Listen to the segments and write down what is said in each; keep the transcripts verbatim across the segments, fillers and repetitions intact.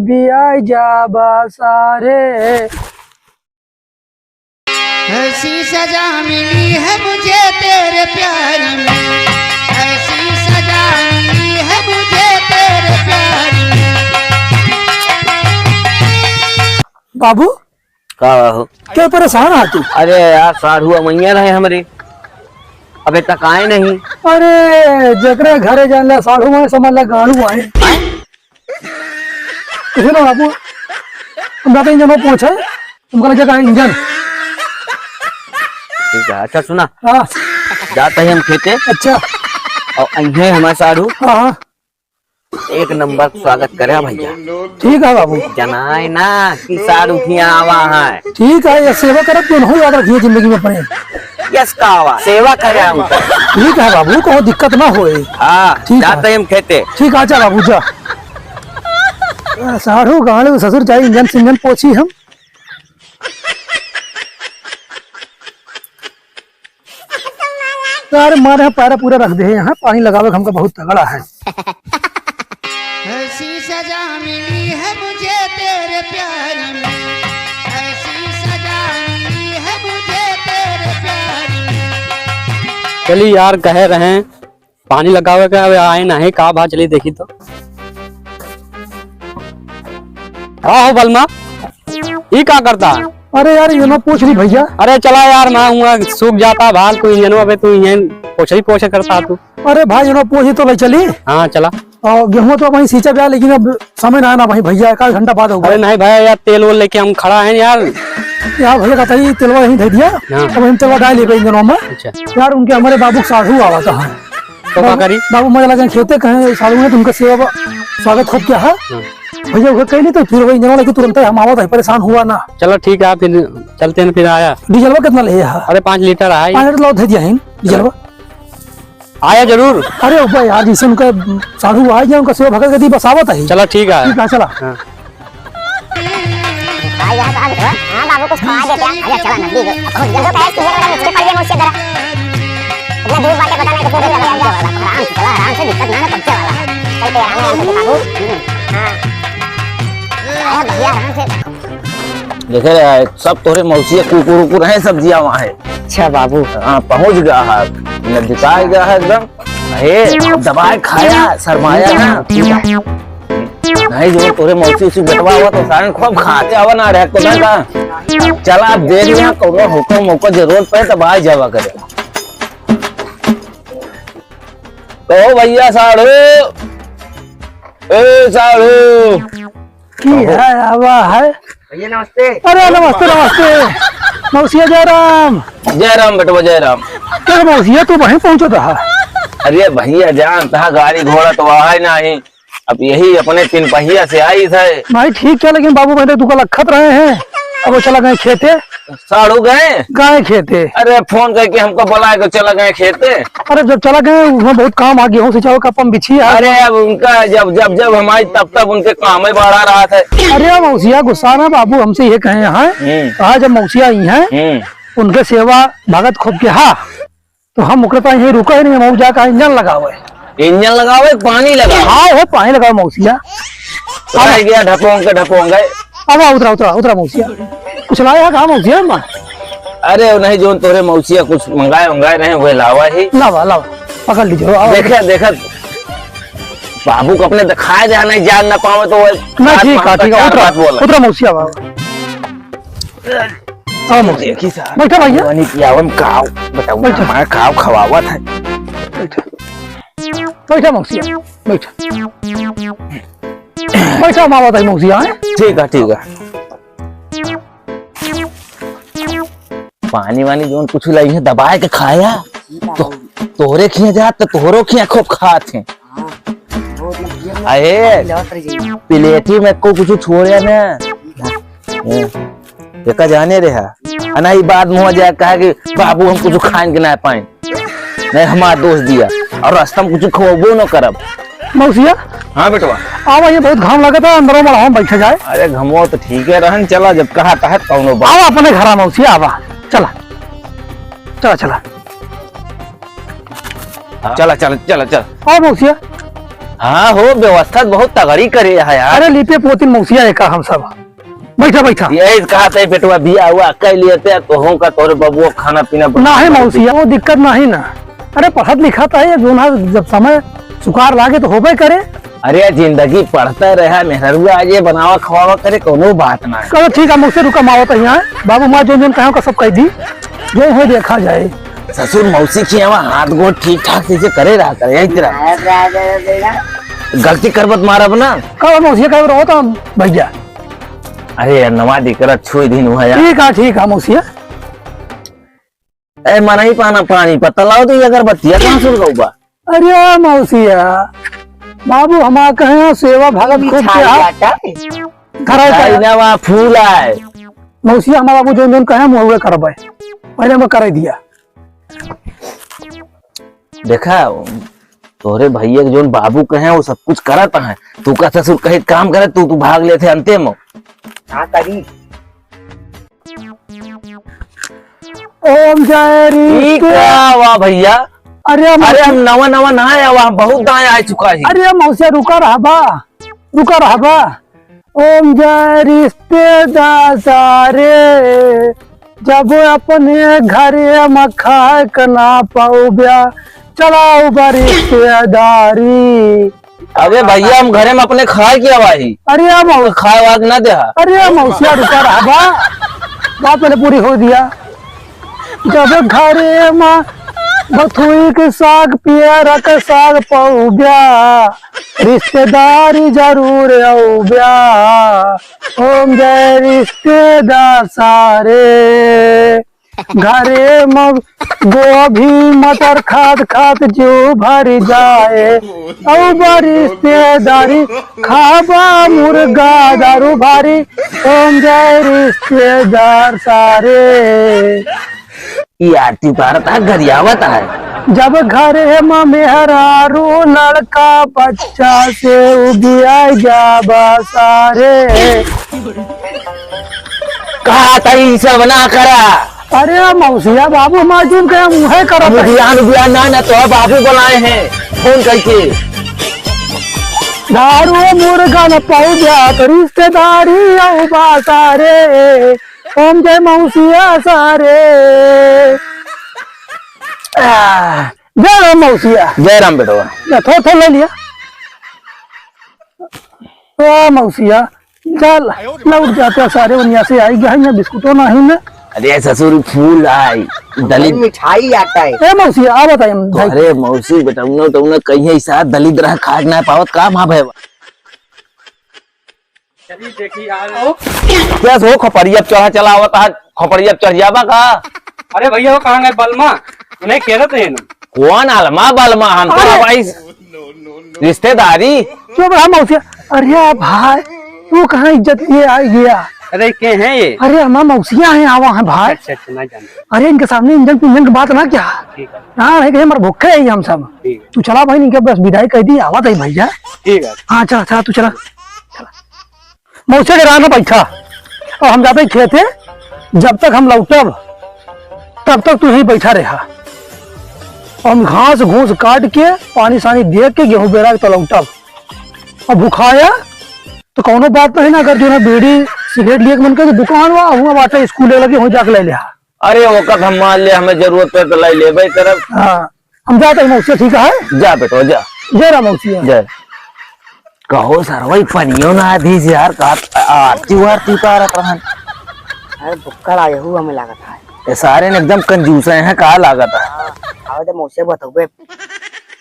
बियाह जाबा सारे। ऐसी सजा मिली है मुझे तेरे प्यार में, ऐसी सजा मिली है मुझे तेरे प्यार में। बाबू, का हो? क्या परेशान है तू? अरे यार, साढ़ू अमैया रहे हमरे, अबे तक आए नहीं। अरे, जेकरे घरे जान ला साढ़ू आए, समझ ला गाड़ू आए। सुनो बाबू, हम जाते इंजन में पहुंचे, तुमको लगे कहा इंजन। ठीक है, अच्छा सुना। हाँ। जाते ही हम खेते। अच्छा। और अइहे हमारे साढ़ू। हाँ, हाँ। एक नंबर स्वागत करे भैया। ठीक है बाबू। जनाए ना कि साढ़ू किया आवा है। ठीक है, ये सेवा करब तो नहीं याद रखिए जिंदगी में अपने। यस का आवा, सेवा करे हमका। ठीक है बाबू, कोई दिक्कत ना होए। हाँ, ठीक है। जाते हम खेते। ठीक है, अच्छा बाबू जा। साढ़ू गाड़ू ससुर जाई इंजन सिंजन पोछी हम। यार, मारे यहाँ पैरा पूरा रख दे हैं, यहाँ पानी लगावे के हमका बहुत तगड़ा है। ऐसी सजा मिली है मुझे तेरे प्यार में, ऐसी सजा मिली है मुझे तेरे प्यार में। चली यार, कहे रहे पानी लगावे का, अब आए नाही, का भा, चली देखी तो। का हो बलमा, ई का करता? अरे यार, ये ना पूछ ली भैया। अरे चला यार, मैं हुआ सूख जाता भाल, तू इंजनवा पे तू इंजन पोछा ही पोछा करता तू। अरे भाई, ये ना पूछ ही तो ले चली। हाँ चला। और गेहूं तो वहीं सींचा गया, लेकिन अब समय ना, ना भाई भैया, एक आध घंटा बाद होगा। अरे नहीं भैया यार, तेल वेल लेके हम खड़ा हैं यार। यार भैया कहता ही तेलवा यहीं दे दिया। हाँ। अब हम तेलवा डाल लेबे इंजनवा में। अच्छा। यार उनके हमारे बाबू के साढ़ू आवा था। तो का बाबू, करी? बाबू मजा लगे खेते कहे साढ़ू ने तुमका सेवा बा-, स्वागत खूब किया है। हाँ। भैया वो कह ली तो फिर वही इंजनवा लेके तुरंत हम आवत है, परेशान हुआ ना। चलो ठीक है, फिर चलते हैं, फिर आया। डीजलवा कितना ले है? अरे पाँच लीटर है। पाँच लीटर लाओ, दे दिया है डीजलवा। आया जरूर। अरे ऊपर यार, जैसे उनका साढ़ू आ गया, उनका सेवा भगत करी बस आवत है। चला ठीक है। ठीक है, चला। हाँ। आ गया तो अब हाँ, बाबू कुछ खवा देते हैं। अरे चला ना, दीदी, अब पहुंच गया। तो पैर सीधे वाला मुझके पड़ गया, मुझसे जरा। इतना दूर बाटे, पता नहीं कितने दूर चला जाएगा। आराम से चला, आराम से, दिक्कत ना ना पहुंचे वाला। चल के आराम से बाबू। हाँ। अरे भैया, आराम से। देखे रे, सब तोरे मौसिया कुकुर उकुर है, सब्जिया वहाँ है। अच्छा बाबू। हाँ, पहुँच गया है, नजदीक आ गया है एकदम। अरे, दबाए खाया, शर्माया ना। नहीं, जो तोरे मौसी उसी बेटवा हुआ तो सारे खूब खाते आवा ना रहे, तो ना का। चला, अब दे दिया, कोनो हुक्म, मौका जरूरत पड़े, तब आ जावा करे। कहो भैया साढ़ू, ए साढ़ू। की है, आवा है? भैया नमस्ते। अरे नमस्ते, नमस्ते। मौसिया जय राम। जय राम बेटवा, जय राम। क्या मौसिया, तू वहीं पहुंचो था? अरे भैया जान, तहा गाड़ी घोड़ा तो आए नहीं। अब यही अपने तीन पहिया से आई थे। भाई ठीक है, लेकिन बाबू मैंने तुमको लखत रहे हैं, अब वो चला गए खेते। साढ़ू गए? गए खेते। अरे फोन करके हमको बुलाए के चला गए खेते। अरे जब चला गए, उसमें बहुत काम आ, गेहूं सिंचावे का पंप बिछी है। अरे अब उनका जब, जब, जब हम आई तब, तब उनके काम ही बढ़ा रहा था। अरे मौसिया गुस्सा ना बाबू, हमसे ये कहे हैं, हम्म। कहा जब मौसिया आई हैं, हम्म। उनके सेवा भगत खूब के हा, तो हम ओकरे पास यहीं रुका ही नहीं, हम जाके इंजन लगावे। इंजन लगावे, पानी लगावे? हाँ, हो पानी लगावे मौसिया। तो रह गया ढपोंग के ढपोंग है। अब आ, उतरा, उतरा, उतरा मौसिया। कुछ लाया है कहाँ मौसिया, माँ? अरे, वो नहीं, जो तोरे मौसिया कुछ मंगाए, उंगाए रहे, वही लावा ही। लावा, लावा, पकड़ लीजिए, आओ। देखे, देखे, बाबू को अपने दिखाए दे, नहीं जान ना पावे तो वो ना, बात ठीक है, मानता, ठीक है, चार उतरा, बात बोला। उतरा मौसिया, बाबू। आओ मौसी। देखी साहब, बैठा भैया। पानी पियावन काव, बताऊँ बैठा। हमारा काव खवावत है। बैठा। बैठा मौसी, बैठा। बैठा, हम आवत है मौसी, हाँ? ठीक है, ठीक है। पानी वानी जोन कुछ लाई है, दबाए के खाया। तो, तोहरे खिया जात, तो तोहरो खिया खूब खात हैं। अरे, प्लेटी में को कुछ छोड़े ना। ए, एका जाने रहा। अना ई बात मुँह जाए कहा कि बाबू हम कुछ खान के ना पाए। नहीं, हमारा दोस्त दिया। और रास्ता में कुछ खवाबो न करब। मौसिया? हाँ बेटवा। आवा, ये बहुत घाम लगा था, अंदर में हम बैठे जाए। अरे घमो तो ठीक है रहन, चला जब कहा तहत कौनो बात। आवा अपने घर मौसिया, आवा। चला। चला, चला। चला, चला, चला, चला। आओ मौसिया। हाँ हो, व्यवस्था बहुत तगड़ी करे है यार। अरे, लीपे पोतिन मौसिया एका हम सब। बैठा, बैठा। यही कहा थे बेटवा, बिया हुआ कह लिए थे, तो हम का तोरे बबुआ खाना पीना बना नाही के मौसिया, वो दिक्कत नाही ना। अरे, पढ़त लिखत है, ये जोन है, जब समय सुकार लागे तो होबे करे। अरे, जिंदगी पढ़ता रहा, मेहरुआ आज ये बनावा खवावा करे, कोनो बात ना है। चलो ठीक है, मौसी रुका, मावत है यहाँ। बाबू माँ जोन जोन कहे, ओका सब कह दी, जो हो देखा जाए। ससुर मौसी के यहाँ हाथ गोड़ ठीक ठाक से करे रहा करे, यही तरह। गलती करबत मारब ना। कब मौसी कह रहो तो भैया। अरे यार, नवा दिकरा छुई दिन हुआ यार। ठीक है, ठीक है मौसी। ए, मनई पाना पानी पत्ता लाओ तो ये अगरबत्तिया कहाँ सुलगाऊ बा? अरे मौसिया, बाबू हमार कहे सेवा भगत खूब मिठाई किया। आटा है। धरा मिठाई है। ना, वहाँ फूल आए। मौसिया, हमार बाबू जोन जोन कहे, हम उहे करबे। पहले हम करे दिया। देखा, तोरे भैया के जोन बाबू कहे, वो सब कुछ करत है। तू का ससुर कहे काम करे, तू, तू भाग लेते अंते में। हाँ, करी। ओम जय री ई के। का वाह भैया। अरे हम अरे हम नवा नवा ना आया, वहाँ बहुत दाएं आ चुका है। अरे मौसिया रुका रहबा, रुका रहबा। ओम जय रिश्तेदार सारे, जब अपने घरे में खाए के ना पाउब्या, चलाउ बा रिश्तेदारी। अबे भैया, हम घरे में अपने खाए के आवा ही। अरे मौस-, खाए वाए के ना देहा। अरे मौसिया रुका रहबा, बात मैंने पूरी हो दिया। जब घरे में बथुई के साग, पियरा के साग पउब्या, रिश्तेदारी जरूर अउब्या। ओम जय रिश्तेदार सारे। घरे में गोभी मटर खात खात जीव भर जाए, अउब्या रिश्तेदारी खाबा मुर्गा दारू भारी, ओम जय रिश्तेदार सारे। ई आरती उतारत है, गरियावत है। जब घरे में मेहरारू लड़का बच्चा से उबिया जाबा सारे। कहा था ई सब ना करा। अरे मौसिया बाबू, माजुन के हम उहे करत हई। उबियान, उबियान ना, ना तो बाबू बुलाए हैं फोन करके। दारू मुर्गा न पउब्या तो रिश्तेदारी अउब्या सारे। ओम जय मौसिया सारे। आ, जय राम मौसिया। जय राम बेटवा। या थो, थो ले लिया। आ, मौसिया, चल, लौट जाते सारे, उनिया से आई गया है, यहाँ बिस्कुटो नहीं ना। अरे ससुर, फूल आई, दलित मिठाई आता है। ए मौसिया, आ बताइए हम, भाई। अरे मौसी, बेटा, उन्हें तो उन्हें कहीं ऐसा दलित रह खाए ना पावत का माँ भैया। चलिए देखिए, आ रहे हो। क्या हो, खोपड़िया पे चढ़ा चला आवत है, खोपड़िया पे चढ़ जाबा का? अरे भैया, वो कहाँ गए बलमा? उन्हें कह रहे थे ना। कौन अलमा बलमा? हम तो अरे! भाई रिश्तेदारी। चुप रहा मौसिया। अरे भाई, तू कहाँ इज्जत लिए आ गया? अरे, के हैं ये? अरे, हमार मौसिया हैं, आवा हैं भाई। अच्छा, अच्छा, ना जानते। अरे, इनके सामने इंजन पिंजन की बात ना क्या? ठीक है। हाँ, है कि हमारे भूखे है हम सब। ठीक है। तू चला भाई, इनके बस विदाई कर दी, आवत है भैया। ठीक है। हाँ, चला, चला, तू चला। मौसे के राह में बैठा और हम जाते खेते, जब तक हम लौटब तब तक तू यहीं बैठा रहा। और हम घास घूस काट के पानी सानी दे के गेहूं बेरा के तो लौटब। और भुखाया तो कौनो बात नहीं ना, अगर जो ना बीड़ी सिगरेट लिए के मन करे तो दुकान हुआ हुआ बाटे स्कूल लगे, वहीं जाके ले लिया। अरे ओकर हम मान ले, हमें जरूरत पड़े तो ले लेबे करब। हाँ। हम जात हई मौसिया, ठीक है? जा बेटवा, जा। जय राम मौसिया। जय। कहो सरवा, ई पनियो ना आधी से यार, का आरती वारती उतारत रहन। अरे भुक्कड़ आए हु हमें लागत है। ये सारे ने एकदम कंजूस हैं, का लागत है? हाँ, आवे तो मौसिया बतौबे।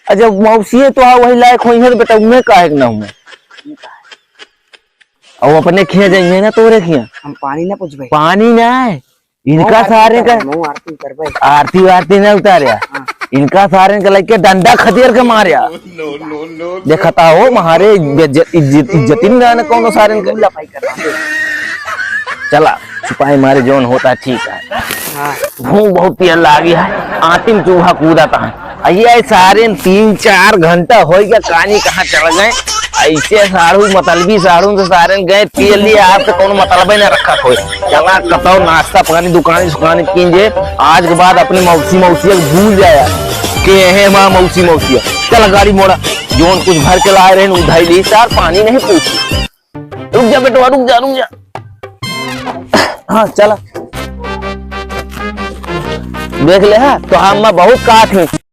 अच्छा, मौसिया तो आ वही लायक होई है, तो बेटा, उन्हें काहे के ना हुए? अब अपने खिया जाइए ना, तोरे खिया। हम पानी ना पूछबे। पानी ना है। इनका सारे का आरती उतारबे। आरती वारती ना उतारे। हाँ। इनका सारे का लइके डंडा खदेर के मारे। देखता हो, मारे इज्जत, इज्जत, इज्जत ही ना, ना कौनो सारे का। लपाई कर रहा है। चला, छुपाई मारे जौन होता ठीक है। हाँ। भूख बहुत तेज लागी है, आतिम चूहा कूदता है। अइया, ये सारे तीन चार घंटा होइ गया, कानी कहाँ चढ़ गए। ऐसे साढ़ू, मतलबी साढ़ू से सारे गए, तेल लिए, आपसे कौनो मतलब ही ना रखा कोई। चला, कतौ नाश्ता पानी, दुकान सुकान कीन जे, आज के बाद अपने मौसी, मौसी के भूल जाया कि यहे हमारा मौसी, मौसी है। चला, गाड़ी मोड़ा। जौन कुछ भर के लाए रहे, उ धई ली सार, पानी नहीं पूछी। रुक जा बेटवा, रुक जा, रुक जा। हाँ, चला। देख ले, हाँ, तो हम बहुत काट है।